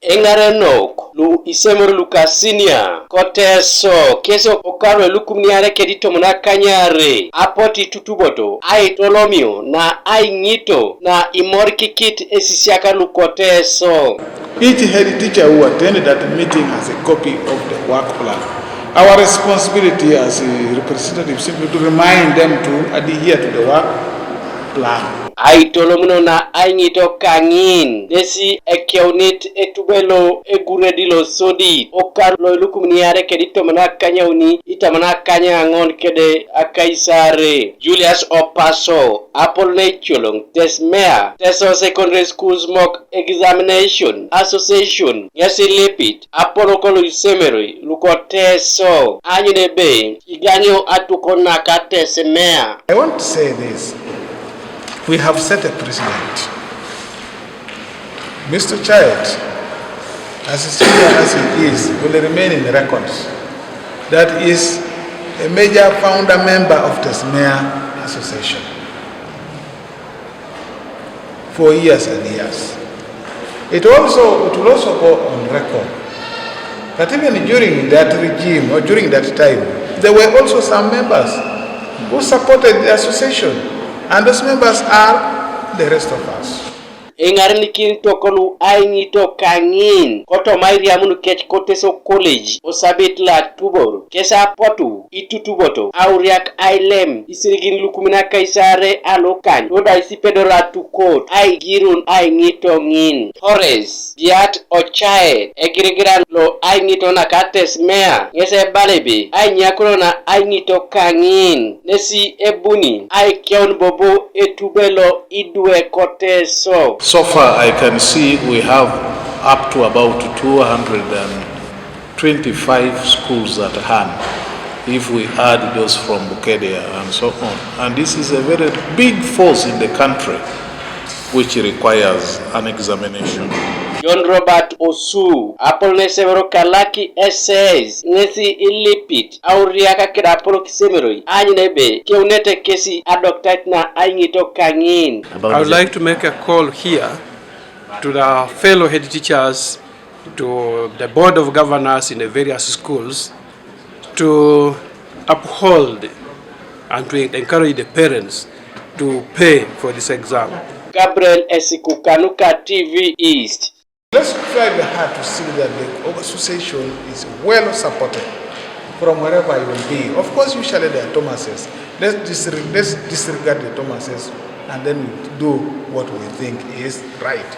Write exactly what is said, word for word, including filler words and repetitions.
Eŋarenok lu isemor luka sinia ko Teso kesi okar lo ilukumin iare kedi tomon akanyare apotu itutuboto aitolomio na aiŋito na imorikikit esisiak luko Teso. Each head teacher who attended that meeting has a copy of the work plan. Our responsibility as a representative simply to remind them to adhere to the work plan. Aitolomuno na aiŋito kaŋin nesi ekeunit etube lo eguredi lo sodit okar lo ilukumin iare kedi tomon akanyauni itamon akanyaŋon kede akaisare. Julius Opaso apol ne ecoloŋ Tesmea, Teso Secondary Schools Mock Examination Association, ŋes ilipit apolok lu isomeroi luko Teso aanyun ebe kiganyo atukon naka Tesmea. I want to say this. We have set a precedent. Mister Child, as senior as he is, will remain in the records. That is a major founder member of Tesmea Association for years and years. It also, it will also go on record that even during that regime or during that time, there were also some members who supported the association, and those members are the rest of us. Eŋarenikin tokolu aiŋito kaŋin kotoma airiamun kec ko Teso College osabit lo atubor, kes apotu itutuboto auriak ailem isirigin ilukumin akaisare alukany, lu da isipedor atukot aigirun aiŋito ŋin. Horace Biat Ocaet, egirigiran lo aiŋito naka Tesmea, ŋes ebala ebe ainyakuno na aiŋito kaŋin nesi ebuni aikeun bobo etube lo idwe ko Teso. So far I can see we have up to about two hundred and twenty-five schools at hand, if we add those from Bukedea and so on. And this is a very big force in the country which requires an examination. John Robert Osu apol ne isemor kalaki S S, ŋesi ilipit auriak keda apolok isomeroi aanyun ebe keunete kesi adoktait na aiŋito kaŋin. I would like to make a call here to the fellow head teachers, to the board of governors in the various schools to uphold and to encourage the parents to pay for this exam. Gabriel Esiku, Kanuka T V East. Let's try very hard to see that the association is well supported from wherever you will be. Of course, usually there are Thomases. Let's, disre- let's disregard the Thomases and then we do what we think is right.